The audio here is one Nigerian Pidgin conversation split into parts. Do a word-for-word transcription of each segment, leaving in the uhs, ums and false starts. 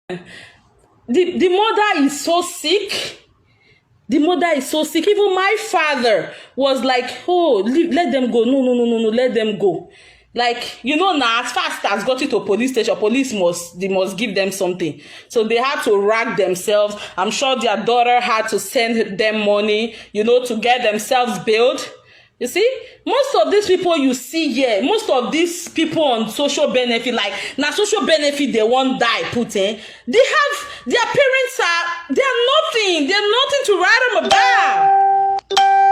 The, the mother is so sick. The mother is so sick. Even my father was like, "Oh, le-, let them go. No, no, no, no, no, let them go." Like, you know, now as fast as got it to police station, police must, they must give them something. So they had to rag themselves. I'm sure their daughter had to send them money, you know, to get themselves bailed. You see, most of these people you see here, most of these people on social benefit, like, now social benefit, they won't die, put in. They have, their parents are, they are nothing. They're nothing to write them about.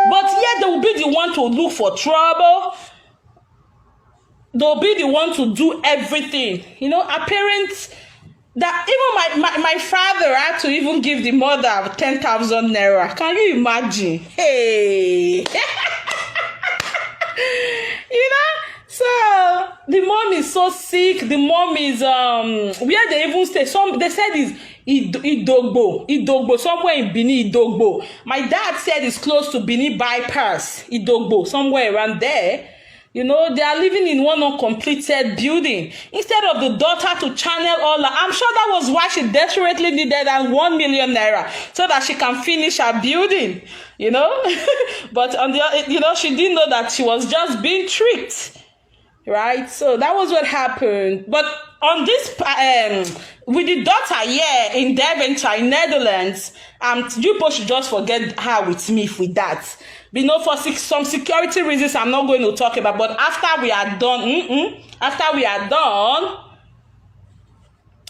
But yet they will be the one to look for trouble. They'll be the one to do everything. You know, our parents, that even my, my, my father had to even give the mother ten thousand naira. Can you imagine? Hey. You know, so the mom is so sick. The mom is, um, where they even stay. Some, they said is Id-, Idogbo, Idogbo, somewhere in Benin, Idogbo. My dad said it's close to Benin bypass, Idogbo, somewhere around there. You know, they are living in one uncompleted building. Instead of the daughter to channel all, I'm sure that was why she desperately needed that one million naira so that she can finish her building, you know. But on the, you know, she didn't know that she was just being tricked, right? So that was what happened. But on this, um, with the daughter here in Deventer, in Netherlands, um, you people should just forget her with me with that. You know, for sec-, some security reasons, I'm not going to talk about. But after we are done, mm-mm, after we are done,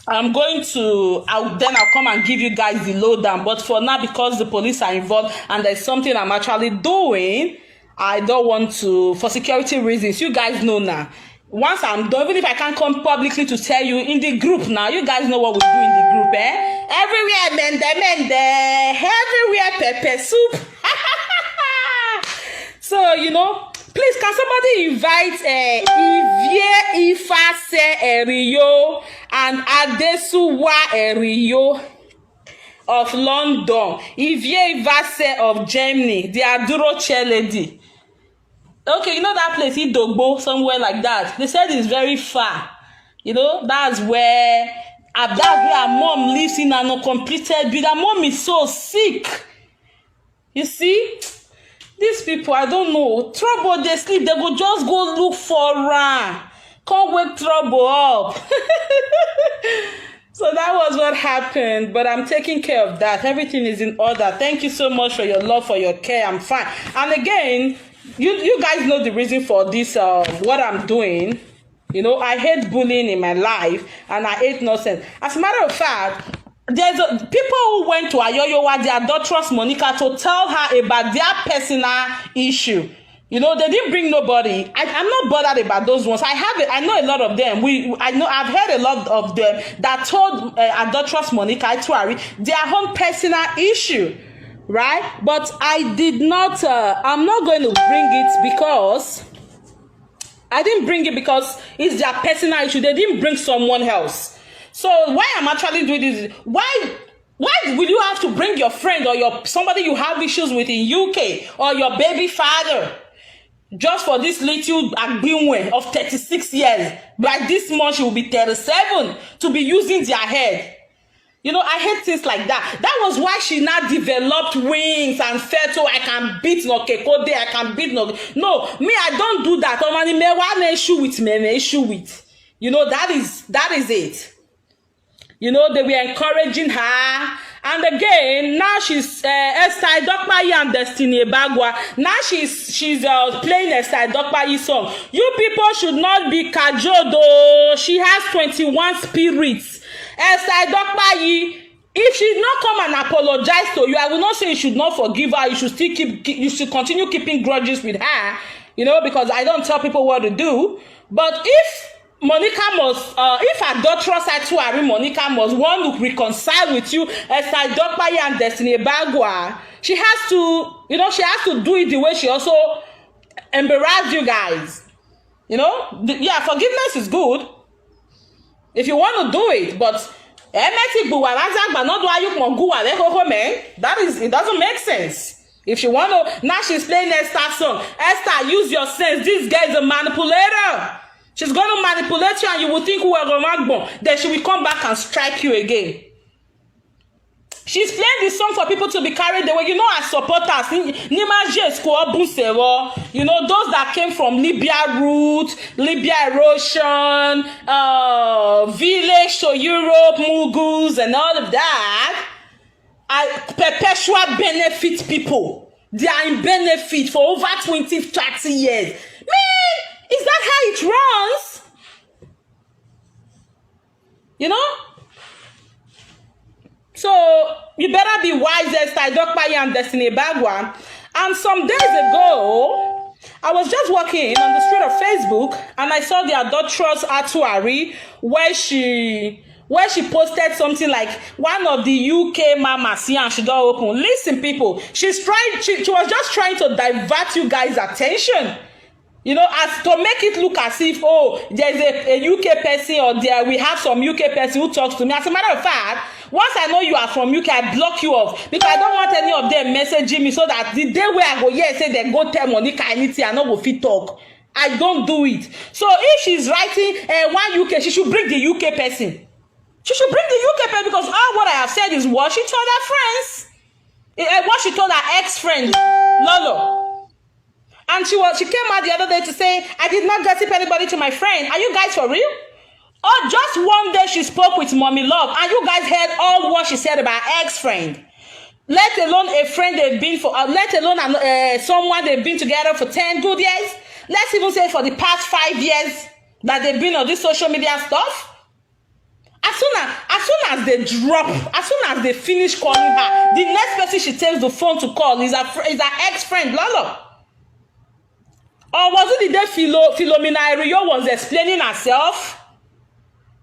I'm going to, I'll, then I'll come and give you guys the lowdown. But for now, because the police are involved and there's something I'm actually doing, I don't want to, for security reasons. You guys know now. Once I'm done, even if I can't come publicly to tell you in the group now, you guys know what we do in the group, eh? Everywhere, mende, mende, everywhere, pepper soup. So, you know, please, can somebody invite, uh, Ivie Ifase Eriyo and Adesuwa Eriyo of London, Ivie Ifase of Germany, the Aduro chair lady. Okay, you know that place, Idogbo, somewhere like that. They said it's very far. You know, that's where, uh, that's where her mom lives in an uncompleted building. Her mom is so sick. You see, these people, I don't know. Trouble, they sleep, they go just go look for her. Can't wake trouble up. So that was what happened, but I'm taking care of that. Everything is in order. Thank you so much for your love, for your care. I'm fine. And again, you, you guys know the reason for this, uh, what I'm doing. You know, I hate bullying in my life, and I hate nonsense. As a matter of fact, there's a, people who went to Ayoyowa, the adulterous Monica, to tell her about their personal issue. You know, they didn't bring nobody. I, I'm not bothered about those ones. I have, a, I know a lot of them. We, I know, I've heard a lot of them that told, uh, adulterous Monica Ituari their own personal issue, right? But I did not. Uh, I'm not going to bring it because I didn't bring it because it's their personal issue. They didn't bring someone else. So why I'm actually doing this is, why, why will you have to bring your friend or your, somebody you have issues with in U K, or your baby father, just for this little agbinwe of thirty-six years? By this month, she will be thirty-seven, to be using their head. You know, I hate things like that. That was why she now developed wings and felt, "Oh, I can beat no Kekode, I can beat no." No, me, I don't do that. Omani me wa na issue with me, me issue with. You know, that is, that is it. You know, they were encouraging her. And again, now she's, uh, Esther Idokpayi and Destiny Ebagwa. Now she's, she's, uh, playing Esther Idokpayi song. You people should not be cajoled, oh. She has twenty-one spirits. Esther Idokpayi, if she not come and apologize to you, I will not say you should not forgive her. You should still keep, keep, you should continue keeping grudges with her, you know, because I don't tell people what to do. But if Monica must, uh, if adulterous Ituari Monica must want to reconcile with you, Esther Idokpayi and Destiny Ebagwa, she has to, you know, she has to do it the way she also embarrassed you guys. You know, the, yeah, forgiveness is good if you want to do it, but Emeti Gbuwara Zagba not do Ayuk Monguwa Lekoko, man. That is, it doesn't make sense. If you want to, now she's playing Esther song. Esther, use your sense. This guy is a manipulator. She's going to manipulate you and you will think, "Who are going to?" Then she will come back and strike you again. She's playing the song for people to be carried away. You know, as supporters, N-, Nima J Squad, Bunsero, you know, those that came from Libya route, Libya erosion, uh, village to Europe, Mughals, and all of that, are perpetual benefit people. They are in benefit for over twenty, thirty years. Man, is that how it runs? You know? So, you better be wise, Esther Idopayi and Destiny Bagwa. And some days ago, I was just walking on the street of Facebook and I saw the adulterous Atuari where she where she posted something like, "One of the U K mamas here and she don't open." Listen, people, she's trying, she, she was just trying to divert you guys' attention. You know, as to make it look as if, "Oh, there's a, a U K person or there, we have some U K person who talks to me." As a matter of fact, once I know you are from U K, I block you off because I don't want any of them messaging me so that the day where I go, yes, say they go tell Monica anything, I no go fit talk. I don't do it. So if she's writing, uh, "One U K," she should bring the U K person. She should bring the U K person because all what I have said is what she told her friends. Eh, eh, what she told her ex-friend, Lolo. And she was, she came out the other day to say, "I did not gossip anybody to my friend." Are you guys for real? Oh, just one day she spoke with Mommy Love, and you guys heard all what she said about ex-friend. Let alone a friend they've been for, uh, let alone an, uh, someone they've been together for ten good years. Let's even say for the past five years that they've been on this social media stuff. As soon as, as soon as they drop, as soon as they finish calling her, the next person she takes the phone to call is her, fr- is her ex-friend, Lolo. Or was it the day Philo, Philomena Erio was explaining herself?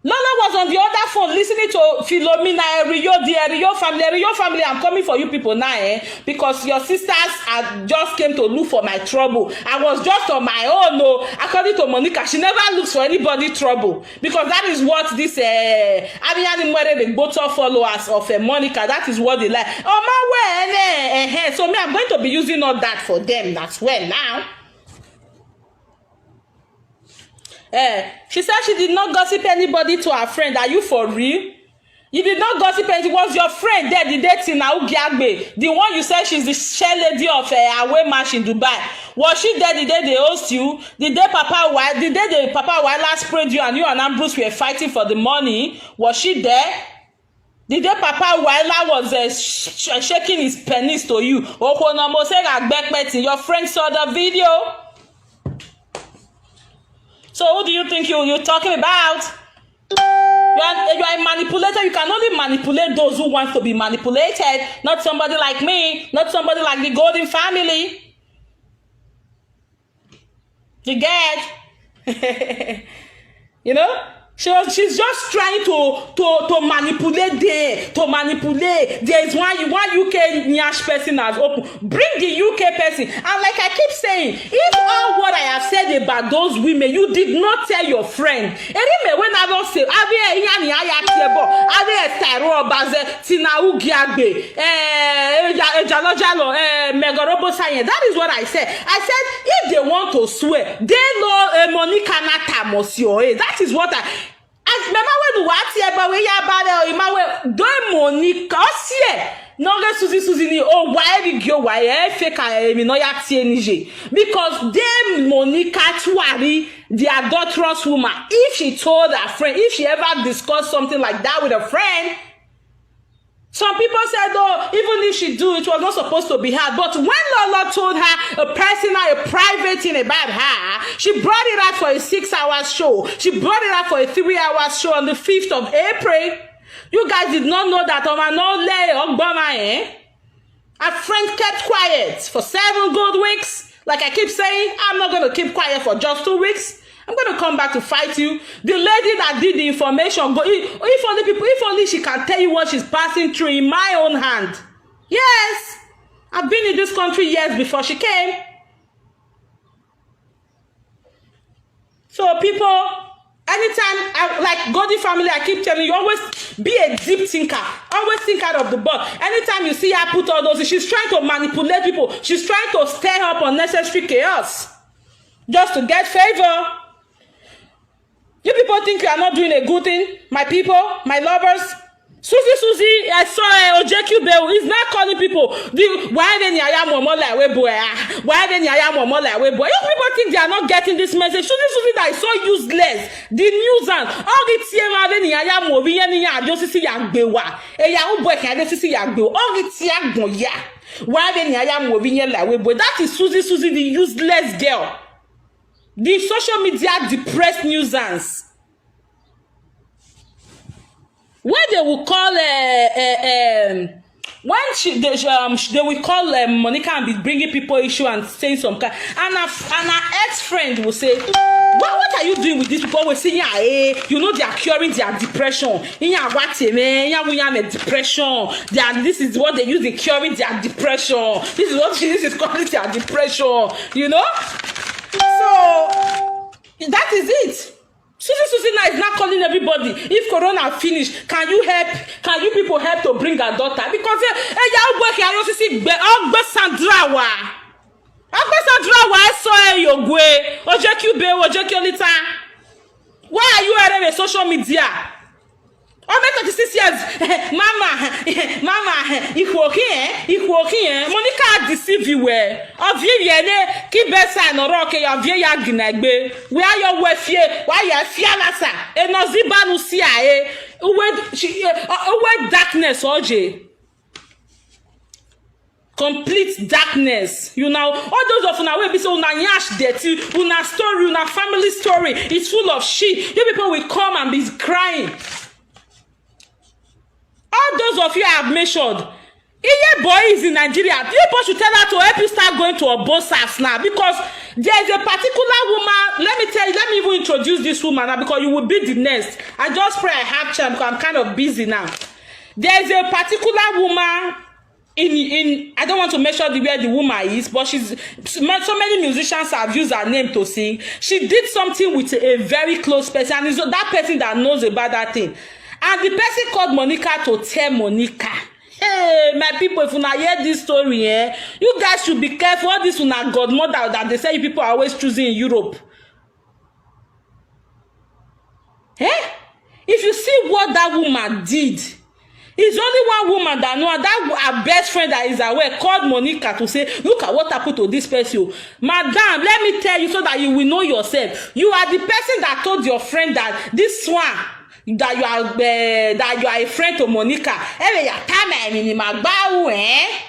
Lolo was on the other phone listening to Philomena Erio, the Erio family. Erio family, I'm coming for you people now, eh? Because your sisters are, just came to look for my trouble. I was just on my own, no. According to Monica, she never looks for anybody trouble. Because that is what this, eh, Ariani Mwere, the both followers of, eh, Monica, that is what they like. Oh, my way, eh, eh, eh. So me, I'm going to be using all that for them as well now. Eh, she said she did not gossip anybody to her friend. Are you for real? You did not gossip anything. Was your friend there the day Tina Ugiagbe, the one you said she's the chair lady of, eh, Away Mash in Dubai? Was she there the day they host you? The day Papa Wa-, the day the Papa Wala sprayed you and you and Ambrose were fighting for the money? Was she there? The day Papa Wala was, eh, sh- sh- shaking his penis to you? Okonomo say Ragbekpeti, your friend saw the video. So who do you think you, you're talking about? You are, you are a manipulator. You can only manipulate those who want to be manipulated, not somebody like me, not somebody like the Golden family. You get? You know? She was, she's just trying to, to, to manipulate there, to manipulate. There is one, one U K nyash person has opened. Bring the U K person. And like I keep saying, if all what I have said about those women, you did not tell your friend. Erime when I don't say, Avi Enyani Ayatiebo, Avi Estero Baze, Tina Ugiagbe, eh, Eja-, Ejalo Jalo, eh, Megorobo Sayen. That is what I said. I said, if they want to swear, they know, eh, Monica Nata Mosio. Eh, that is what I, as Mama when what here, but we are bad, eh, Imawe, do Monica, Osie. No, get Susie, Susie, ni, oh, why did you, why, eh, fake, eh, mi no ya T N J? Because they Monica Tuari, the adulterous woman, if she told her friend, if she ever discussed something like that with a friend, some people said, "Oh, even if she do, it was not supposed to be her." But when Lolo told her a personal, a private thing about her, she brought it out for a six-hour show. She brought it out for a three-hour show on the fifth of April. You guys did not know that Oma no lay Ogboma, eh? Her friend kept quiet for seven good weeks. Like I keep saying, I'm not gonna keep quiet for just two weeks. I'm gonna come back to fight you. The lady that did the information, go, if, if only people, if only she can tell you what she's passing through in my own hand. Yes, I've been in this country years before she came. So people, anytime, I, like Golden family, I keep telling you, always be a deep thinker. Always think out of the box. Anytime you see her put all those, she's trying to manipulate people. She's trying to stir up unnecessary chaos just to get favor. You people think you are not doing a good thing, my people, my lovers. Susie, Susie, I saw uh, Ojeku Bell is now calling people. The why they ni aya momo like we boy ah? Why they ni aya momo like we boy? You people think they are not getting this message? Susie, Susie, that is so useless. The news and all the T M R they ni aya mo bi yen ni ya yo sisi ya gbe wa. E ya u boy kan yo sisi ya gbe. All the T M R gbon ya. Why they ni aya mo bi yen like we boy? That is Susie, Susie, the useless girl. The social media depressed nuisance. When they will call uh, uh, um, when she, they, um, she- they will call um, Monica and be bringing people issue and saying some kind, and her, and her ex-friend will say, what, what are you doing with these people? We say, yeah, eh, you know they are curing their depression. Inya wate me, inya wunya me depression. They are, this is what they use in curing their depression. This is what this is calling their depression. You know, so that is it. Susie Susie now is now calling everybody. If corona finish, can you help? Can you people help to bring her daughter? Because eh, eh, ya ogbe ki ayo sisi gbe ogbe Sandra wa. Ogbe Sandra wa e so e yogwe. Ojeku Bell, Ojeku Olita. Why are you all over social media? Over thirty-six years, mama, mama, ikwoki eh, ikwoki eh. Monica deceive you eh. Of you ye ne ki besa no rock your vie ya ginagbe. Where your wife ye? Why you fear lasa? E no ziba nu sia eh. Uwe she eh, uwe darkness oje. Complete darkness. You now all those of una wey be say una nyash dirty, una story, una family story is full of shit. You people will come and be crying. All those of you I have mentioned, Iye boy is in Nigeria. You people should tell her to help you start going to Obosas now because there is a particular woman. Let me tell you, let me even introduce this woman now because you will be the next. I just pray I have time because I'm kind of busy now. There is a particular woman in in I don't want to mention the where the woman is, but she's so many musicians have used her name to sing. She did something with a very close person, and it's that person that knows about that thing. And the person called Monica to tell Monica. Hey, my people, if una hear this story, eh, you guys should be careful. All this una godmother that they say you people are always choosing in Europe. Eh? If you see what that woman did, it's only one woman that know her, that her best friend that is aware called Monica to say, look at what happened to this person. Oh. Madam, let me tell you so that you will know yourself. You are the person that told your friend that this one that you are uh, that you are a friend to Monica. Ebe ya time I mean, eh?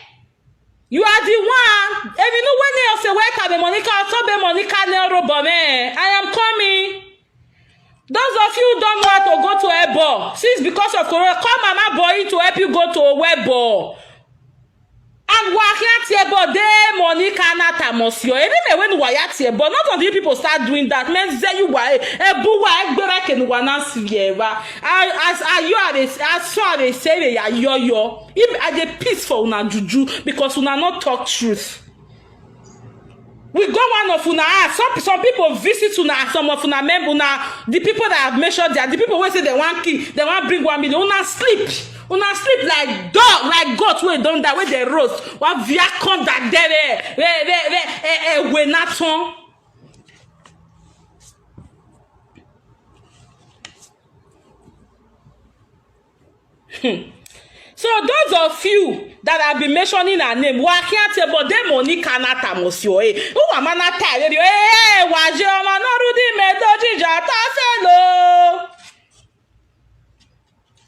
You are the one. If you know when they say where can be Monica, so be Monica ne robo me. I am coming. Those of you who don't know how to go to Ebo, since because of Corona, call Mama Boy to help you go to Webo. And Wakia Tiebo, they Monica Natamosio. Even when Waya Tiebo, not of you people start doing that. Men say you were a buwa, Egbera Kenuwana Sieva. As you are, as so are they say they are yo yo. If I dey peace for una juju because una no talk truth. We go one of una house. Some some people visit una, some of una member una, the people that have measured there, the people wey say they wan kill, they wan bring one million. Una sleep, una sleep like dog, like goat wey don die, wey dey roast. Wa via come that there, eh, eh, eh, eh, eh, we na turn. So those of you that have been mentioning her name, Wakia Tebo, de Monica Nata Mosio, eh? Who am I not tired? Eh, Waje Oma no Rudi me doji jata felo.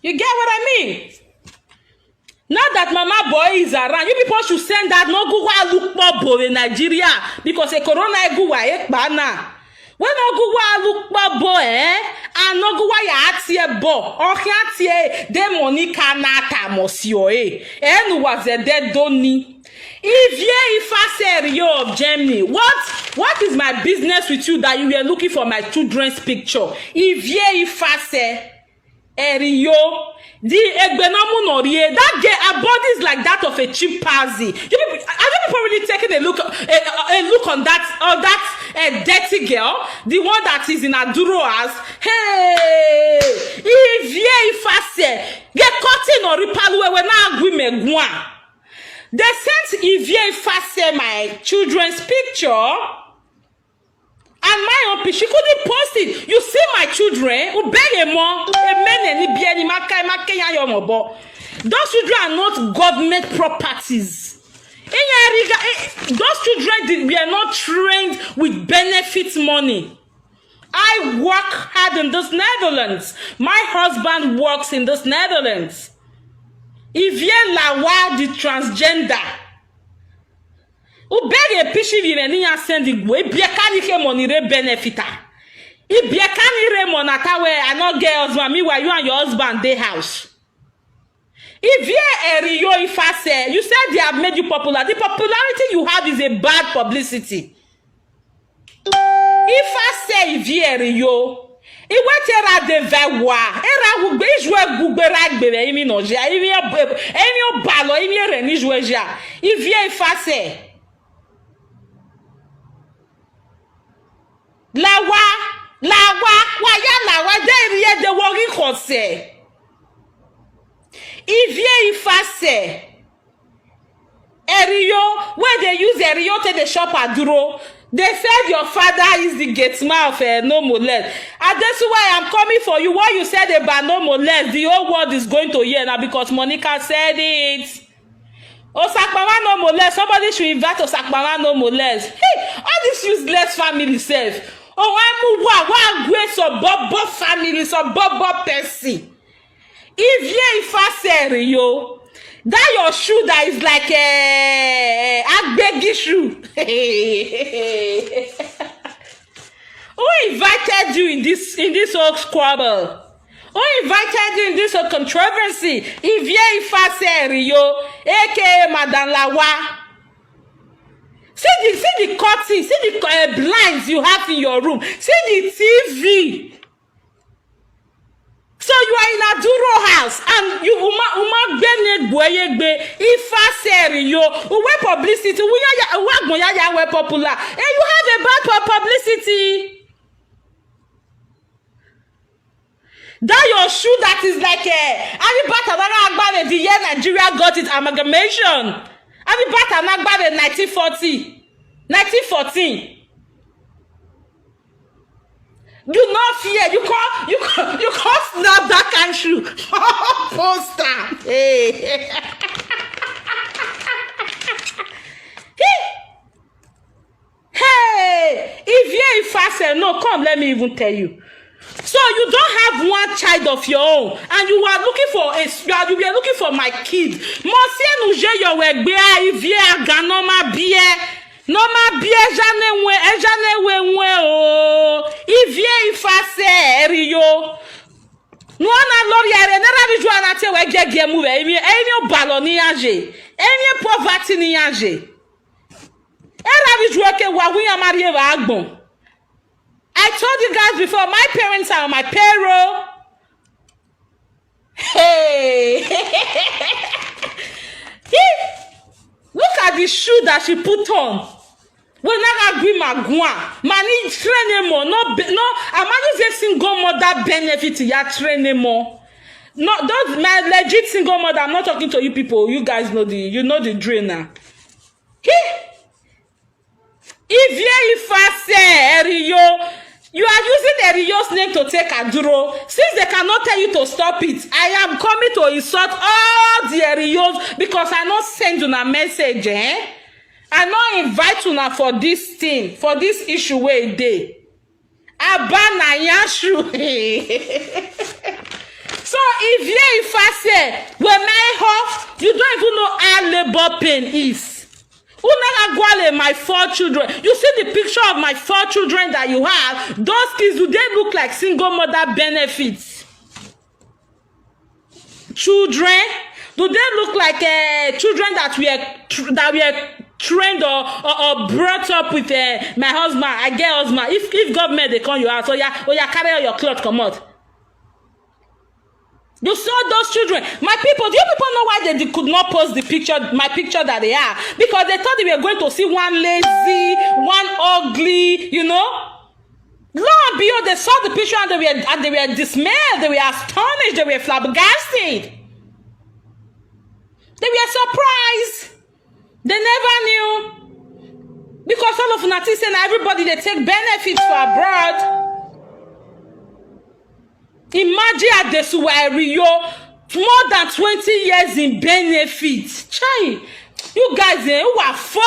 You get what I mean? Now that Mama Boy is around, you people should send that no go wa look for boy in Nigeria because a corona go wa ekpa na. When no go wa look for boy, eh? And no go wa ya atie bo, or ya atie de Monica Nata Mosio, eh? And was a dead doni. If ye if I say Rio of Germany, what what is my business with you that you were looking for my children's picture? If ye if I say Erio, the Egbenamu Norie, that girl, her body is like that of a chimpanzee. You people, are you people really taking a look, a, a look on that, on that uh, dirty girl, the one that is in Aduroas? Hey, if ye if I say, get cutting or ripalu we na agwi megwa. They sent Ivie Fase my children's picture. And my own, she couldn't post it. You see my children, Ubegemo, Emene, Nibieni, Makai, Makeya, Yomobo. Those children are not government properties. In Eriga, eh, those children did, were not trained with benefit money. I work hard in this Netherlands. My husband works in this Netherlands. Ivie Lawa, the transgender. Ubege pishi vire ni ya send igwe. Ibie kani ke money re benefita. Ibie kani re monata we I no get husband. Meanwhile, you and your husband dey house. Ivie Eriyo Ifase, you said they have made you popular. The popularity you have is a bad publicity. Ifase Ivie Eriyo. Iwe tera de vewa. Era gugbe ijwe gugbe ragbe ve imi no jia. Imi ob-, imi obalo, imi ere ni ijwe jia. Ivie Ifase. Lawa, lawa, waya lawa, de rie de wori kose. Ivie Ifase. Eriyo, where they use Eriyo take the shop aduro. They said your father is the gate man of, eh, no molest. And that's why I'm coming for you. What you said about no molest, the whole world is going to hear now because Monica said it. Osakpawa no molest. Somebody should invite Osakpawa no molest. Hey, all this useless family self. Oh, I move wa wa gwe so bobo family, so bobo person. If ye if I say yo, that your shoe that is like a agbegi shoe. Who invited you in this, in this whole squabble? Who invited you in this whole controversy? If ye if I say yo, A K A Madam Lawa. See the, see the cutting, see the, uh, blinds you have in your room. See the T V. So you are in Aduro house and you uma uma gbene gboyegbe ifa seri yo. Uwe publicity, uwe ya, uwe agbon ya ya we popular. And you have a bad pu-, publicity. That your shoe that is like a Alibata Nara Agbare, the year Nigeria got its amalgamation. Alibata Nagbare nineteen forty, nineteen fourteen. You no fear. You can't, you can't, you can't snap that kind shoe. Poster. Hey. Hey. Hey, if ye if I say no, come, let me even tell you. So you don't have one child of your own, and you are looking for a, you are, you were looking for my kid. Mo si enu je yo we gbe a if ye aga no ma bie. No ma bie jane we, e jane we we o. If ye if I say eri yo. No na lori ere ne rabi ju ana te we gege mu we. Emi, emi o balo ni aje. Emi poverty ni aje. Era bi ju eke wa wi ya mari e wa agbon. I told you guys before, my parents are on my payroll. Hey. He, look at the shoe that she put on. When I agree my guan, money train him more. No, be-, no, I'm not a single mother benefit ya train him more. No, those my legit single mother. I'm not talking to you people. You guys know the, you know the drill now. He, if ye if I say Eriyo, you are using Eriyo's name to take Aduro. Since they cannot tell you to stop it, I am coming to insult all the Eriyos because I not send una message, eh? I not invite una for this thing, for this issue where day. Abana Yashu. So if ye if I say, when my hof, you don't even know how labor pain is. Unaga Gwale, my four children. You see the picture of my four children that you have? Those kids, do they look like single mother benefits? Children, do they look like, uh, children that were tr-, that were trained or, or, or brought up with, uh, my husband? I get husband. If, if government they come your house, oh yeah, oh yeah, carry all your cloth, come out. You saw those children. My people, do you people know why they did, could not post the picture, my picture that they are? Because they thought they were going to see one lazy, one ugly, you know? Lo and behold, they saw the picture and they were, and they were dismayed, they were astonished, they were flabbergasted. They were surprised. They never knew. Because all of una think say na everybody dey take benefit for abroad. Imagine Adesuwa Eriyo, more than twenty years in benefit. Chai, you guys, eh, who are for?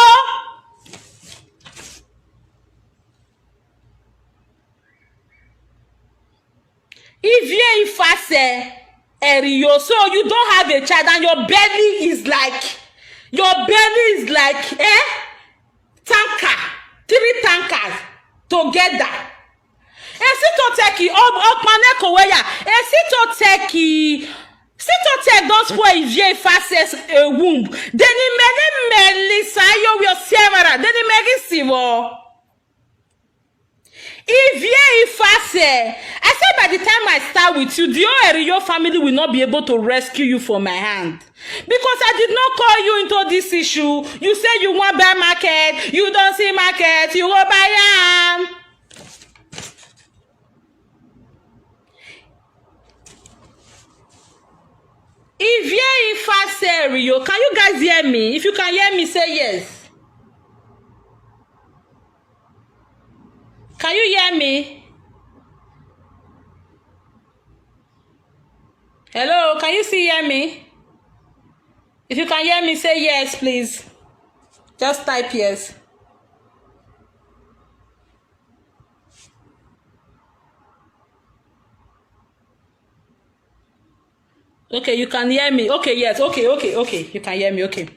Ivie Ifase Eriyo, so you don't have a child and your belly is like, your belly is like, eh? Tanker, three tankers together. Esitoteki, Ob-, Okpanekoweya, Esitoteki, Sitotech don spoil Ivie Ifase's, eh, womb. Deni mene Melissa Ayowi Osiamara, deni megi siwo. Ivie Ifase, I said by the time I start with you, the whole Eriyo family will not be able to rescue you from my hand. Because I did not call you into this issue. You say you want buy market, you don't see market, you go buy am. Ivie Ifase Eriyo, can you guys hear me? If you can hear me, say yes. Can you hear me? Hello, can you still hear me? If you can hear me, say yes, please. Just type yes. Okay, you can hear me. Okay, yes. Okay, okay, okay. You can hear me. Okay.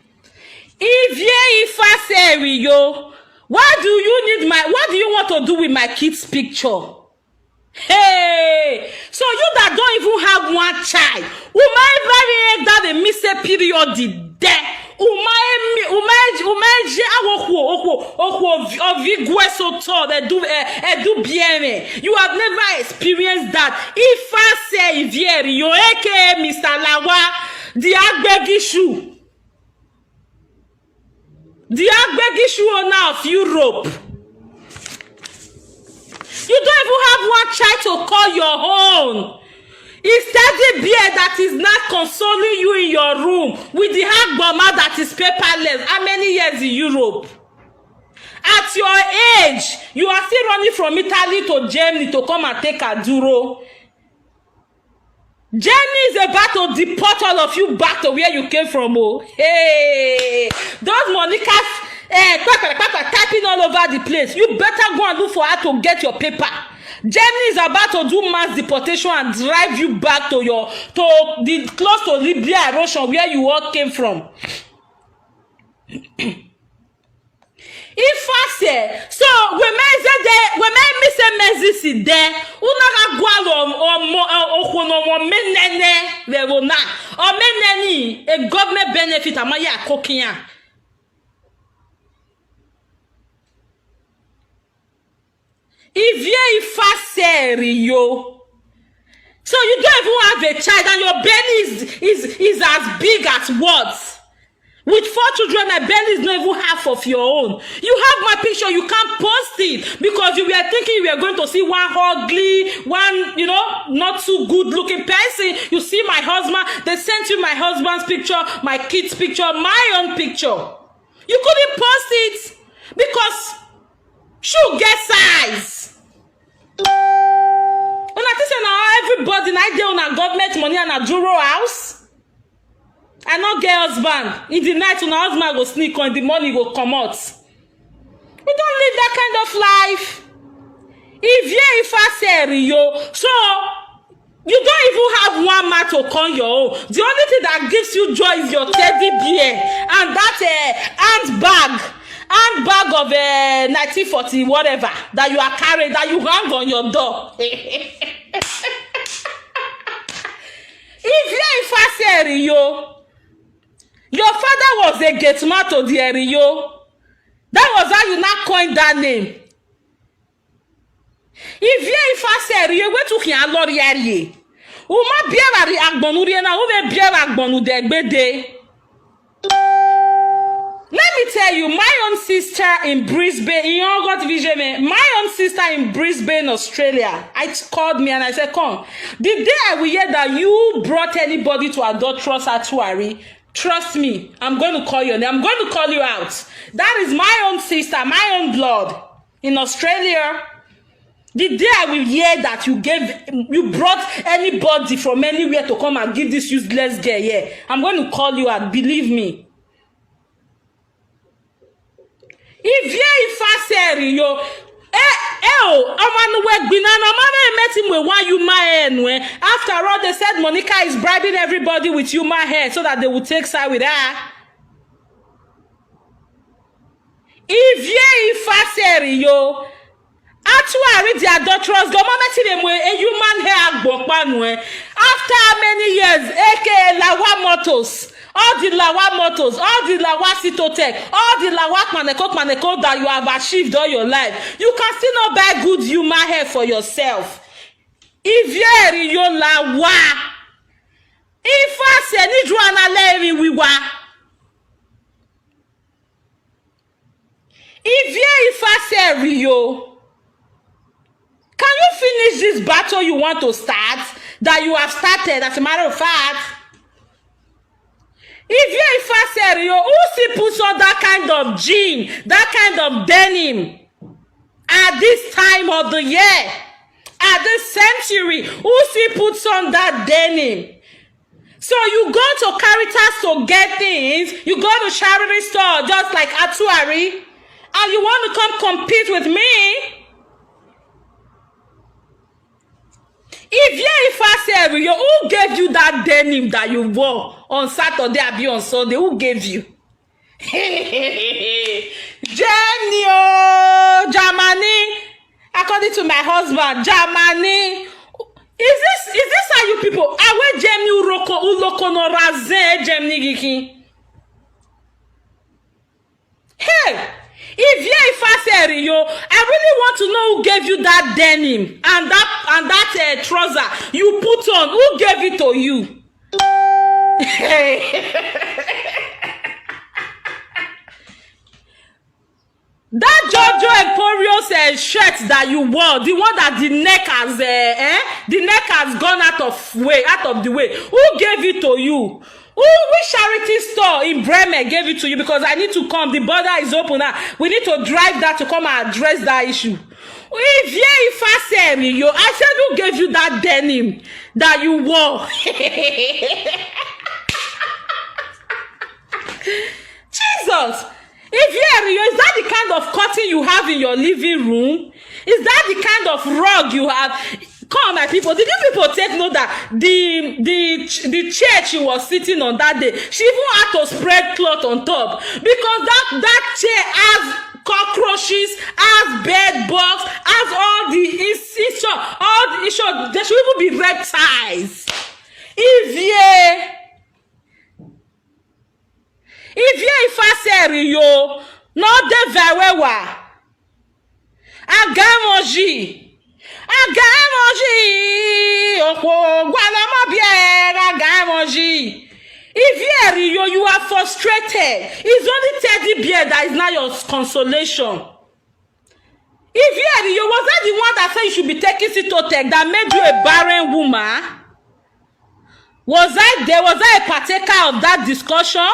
Ivie Ifase Eriyo, what do you need my, what do you want to do with my kids' picture? Hey, so you that don't even have one child, Uma every egg that they miss a period there. Uma emi, Uma eji, Uma eji, awo kwo, okwo, okwo, ovi, ovi gwe so tall, they do, eh, eh, do B M A. You have never experienced that. If I say Ivie Eriyo, A K A Mister Lawa, the Agbegishu, the Agbegishu owner of Europe. You don't even have one child to call your own. It's teddy bear that is not consoling you in your room with the hagboma that is paperless. How many years in Europe? At your age, you are still running from Italy to Germany to come and take Aduro. Germany is about to deport all of you back to where you came from. Oh, hey, those Monica's, eh, papa, papa, typing all over the place. You better go and look for how to get your paper. Germany is about to do mass deportation and drive you back to your, to the, close to Libya erosion where you all came from. If I say so, we may say there, we may miss a message there. Una ga gwalo omo, okwono mo menene verona. O meneni a government benefit amaya kokinya. Ivie Ifase Eriyo. So you don't even have a child and your belly is, is, is as big as what? With four children, my belly is not even half of your own. You have my picture, you can't post it because you were thinking you were going to see one ugly, one, you know, not too good looking person. You see my husband, they sent you my husband's picture, my kid's picture, my own picture. You couldn't post it because shoe get size. Una think say na everybody na dey una government money and na Duro house? I no get husband. In the night, una husband go sneak on, in the morning go comot. We don't live that kind of life. If ye if I say yo, so you don't even have one man to call your own. The only thing that gives you joy is your teddy bear and that, eh, handbag, handbag of, eh, nineteen forty whatever that you are carrying, that you hang on your door. If ye if I say yo, your father was a gate man to the Eriyo. That was how you now coined that name. If ye if I say Eriyo, where to can lorry Eriye? Uma biara ri agbonu ri na, ume biara agbonu de gbede. Let me tell you, my own sister in Brisbane, in August Vision, my own sister in Brisbane, Australia, I called me and I said, "Come, the day I will hear that you brought anybody to adulterous Atuari, Trust me, I'm going to call your name. I'm going to call you out. That is my own sister, my own blood in Australia. The day I will hear that you gave, you brought anybody from anywhere to come and give this useless girl here, I'm going to call you out. Believe me. Ivie Ifaseri yo. Eh, eh, oh, Amanuwe Gbinana, Mama met him with one human hair. Nwe. After all, they said Monica is bribing everybody with human hair so that they will take side with her. Ivie Ifaseri yo. Atuari the adulterous, go Mama met him with a human hair. After how many years, A K A Lawa Motors, all the Lawa Motors, all the Lawa Sitotech, all the Lawa Kpaneko Kpaneko that you have achieved all your life, you can still not buy good human hair for yourself. Ivie Eri yo Lawa. Ifase ni juana leri wiwa. Ivie Ifaseri yo. Can you finish this battle you want to start, that you have started, as a matter of fact? Ivie Ifaseri yo, who still puts on that kind of jean, that kind of denim at this time of the year, at this century? Who still puts on that denim? So you go to Caritas to get things, you go to charity store just like Atuari, and you want to come compete with me? Ivie Ifaseri yo, who gave you that denim that you wore on Saturday, abi on Sunday? Who gave you? Germany, oh, Germany. According to my husband, Germany. Is this, is this how you people? Awe Germany uroko uloko no raze Germany giki. Hey, Ivie Ifaseri yo, I really want to know who gave you that denim and that, and that uh, trouser you put on. Who gave it to you? That Giorgio Emporio uh, shirt that you wore, the one that the neck has, uh, eh, the neck has gone out of way, out of the way. Who gave it to you? Who, which charity store in Bremen gave it to you? Because I need to come. The border is open now. We need to drive that to come and address that issue. Ivie Ifaseri yo, I said, who gave you that denim that you wore? Jesus! Ivie Eri yo, is that the kind of curtain you have in your living room? Is that the kind of rug you have? Come, my people, did you people take note that the, the ch- the chair she was sitting on that day, she even had to spread cloth on top, because that, that chair has cockroaches, has bed bugs, has all the ins- issue, all the issue. There should even be reptiles. Ivie, Ivie Ifaseri yo, no dey very well. Agamoji. Agamoji. Okwo gwalamo biere Agamoji. Ivie Eri yo, you are frustrated. It's only teddy bear that is now your consolation. Ivie Eri yo, was I the one that said you should be taking Sitotech that made you a barren woman? Was I there? Was I a partaker of that discussion?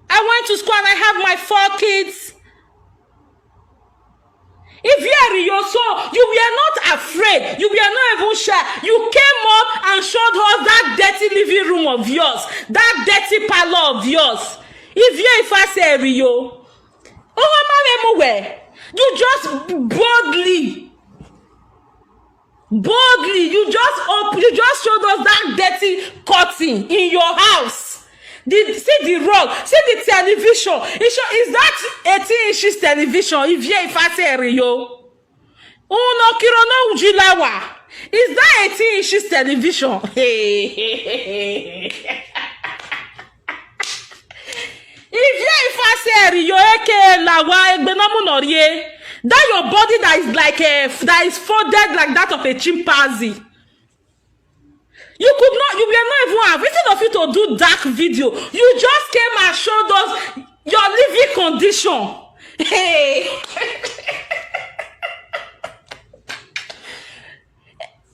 I went to school and I have my four kids. Ivie Eri yo, so you were not afraid. You were not even shy. You came up and showed us that dirty living room of yours, that dirty parlor of yours. Ivie Ifaseri yo. Oh, Mama Emuwe, you just boldly, boldly, you just op- you just showed us that dirty curtain in your house. The, see the rug, see the television. It show, is that eighteen inches television? Ivie Ifaseri yo. Uno kiro no ujilawa. Is that eighteen inches television? Ivie Ifaseri yo, A K A Lawa Egbenamunorie. That your body that is like a, that is folded like that of a chimpanzee. You could not, you were not even have, instead of you to do dark video, you just came and showed us your living condition. Hey.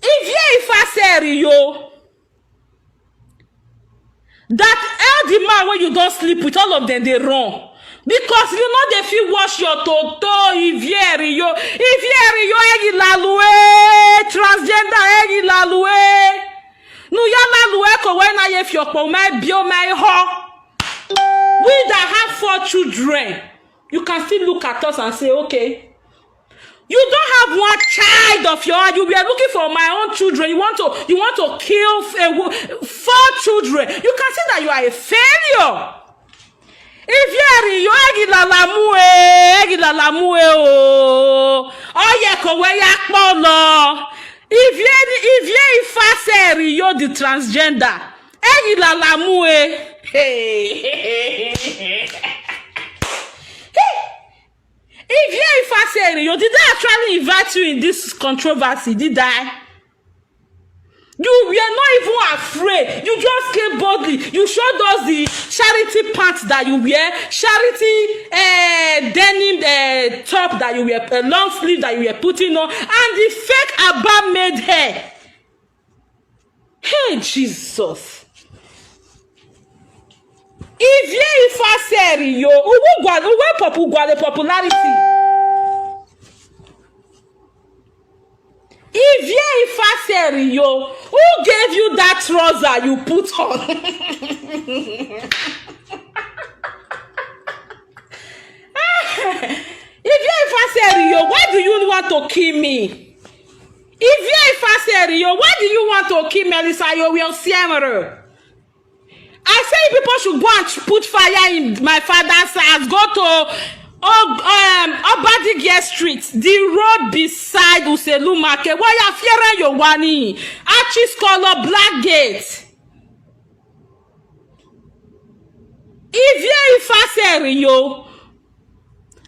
Ivie Ifaseri yo. That all the man wey you don sleep with, all of them dey run, because you no dey fit wash your toto. Ivieri yo, ivieri yo, eyi lalue, transgender, eyi lalue. Nu ya lalue ko we na ye fi opo me bi o me ho. We that have four children, you can still look at us and say, okay, you don't have one child of your own. You were looking for my own children. You want to, you want to kill f- a wo- four children. You can see that you are a failure. Ivieri yo, egi lalamu e, egi lalamu e o. Oye ko we ya polo. Ivieri, ivie ifaseri yo, the transgender, egi lalamu e. Hey. Ivie ifaseri yo, did I actually invite you in this controversy? Did I? You were not even afraid. You just came boldly. You showed us the charity pants that you wear, charity uh, denim uh, top that you wear, uh, long sleeve that you were putting on, and the fake Abba made hair. Hey, Jesus. Ivie ifaseri yo, uwe gwale, uwe popu gwale popularity. Ivie ifaseri yo, who gave you that trouser you put on? Ivie ifaseri yo, why do you want to kill me? Ivie ifaseri yo, why do you want to kill Melissa yo? We are siemere. I say people should go and put fire in my father's house. Go to oh, um, Obadigia Street, the road beside Uselu Market. Why are fearing your wani? Archie's color black gate. If you fashion yo,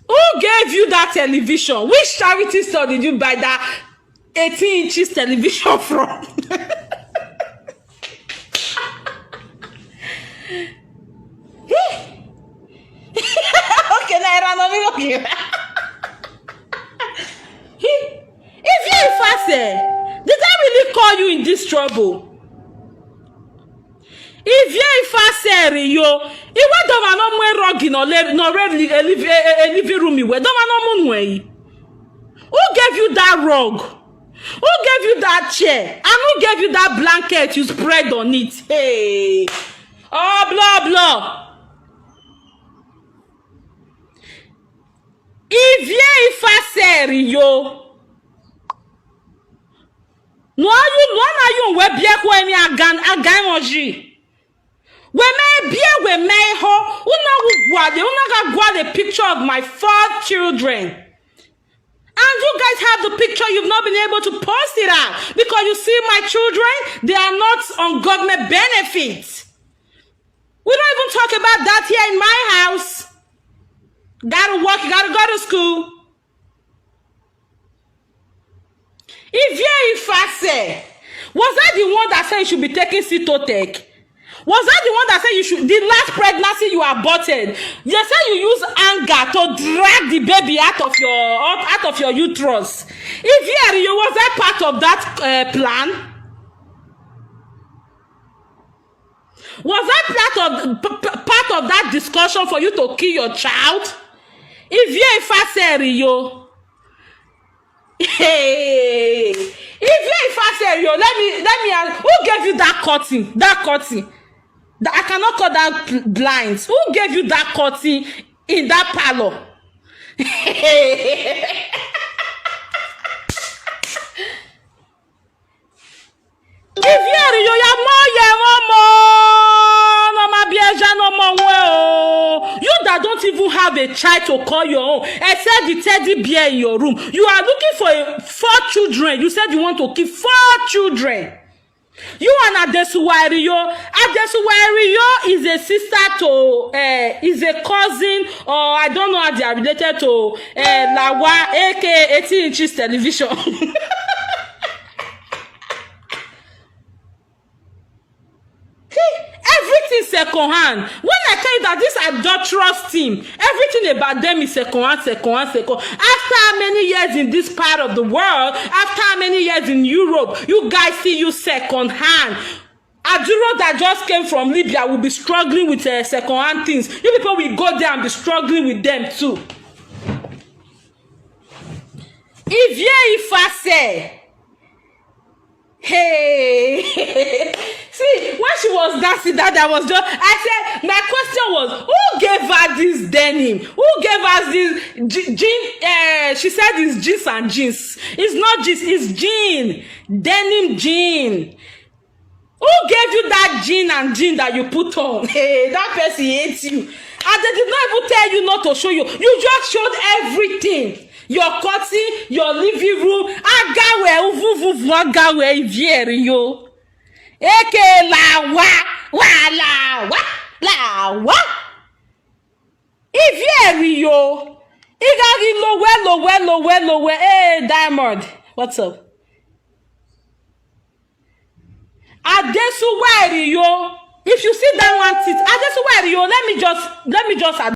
who gave you that television? Which charity store did you buy that eighteen inches television from? Okay, now I ran on. Okay. If you fast, eh, did I really call you in this trouble? If you fast, eh, yo, iwe doma no mwe rug in or le- no red li- a liv- a- a- a living room iwe doma no mwe. Who gave you that rug? Who gave you that chair? And who gave you that blanket you spread on it? Hey, oh blah blah. Ivie ifaseri yo. No you no na you we bie ko emi agan agan oji. We me bie we me ho. Una wu gwade, una ga gwade picture of my four children. And you guys have the picture, you've not been able to post it out because you see my children, they are not on government benefits. We don't even talk about that here in my house. Gotta work, you gotta go to school. Ivie Ifase, was I the one that said you should be taking Citotech? Was I the one that said you should? The last pregnancy you aborted, they said you use anger to drag the baby out of your out of your uterus. If you was I part of that uh, plan? Was I part of p- p- part of that discussion for you to kill your child? If you faseri yo, hey, if you faseri yo, let me let me ask, who gave you that cutting? That cutting? That, I cannot call that blinds. Who gave you that cutting in that parlor? If you are yo ya mo ye mo mo no ma bi eja no mo we o. You that don't even have a child to call your own, except the teddy bear in your room. You are looking for a, four children. You said you want to keep four children. You and Adesuwairiyo. Adesuwairiyo is a sister to, uh, is a cousin, or I don't know how they are related to uh, Lawa, A K A eighteen inches television. Everything second hand. When I tell you that this adulterous team, everything about them is second hand, second hand, second. After how many years in this part of the world, after how many years in Europe, you guys see you second hand. Maduro that just came from Libya will be struggling with uh, second-hand things. You people will go there and be struggling with them too. Ivie Ifase. Hey. See, when she was dancing, that I was just, I said, my question was, who gave her this denim? Who gave us this je- jean? Uh, she said it's jeans and jeans. It's not jeans, it's jean. Denim jean. Who gave you that jean and jean that you put on? Hey, that person hates you. And they did not even tell you not to show you. You just showed everything. Your curtain, your living room. Agawe, uvuvuvu, agawe, ivieri yo. Eke la wa, wa la wa, la wa. Ivieri yo. Igari lowe, lowe, lowe, lowe. Hey, Diamond, what's up? Adesuweri yo. If you see that one tit, Adesuweri yo. Let me just, let me just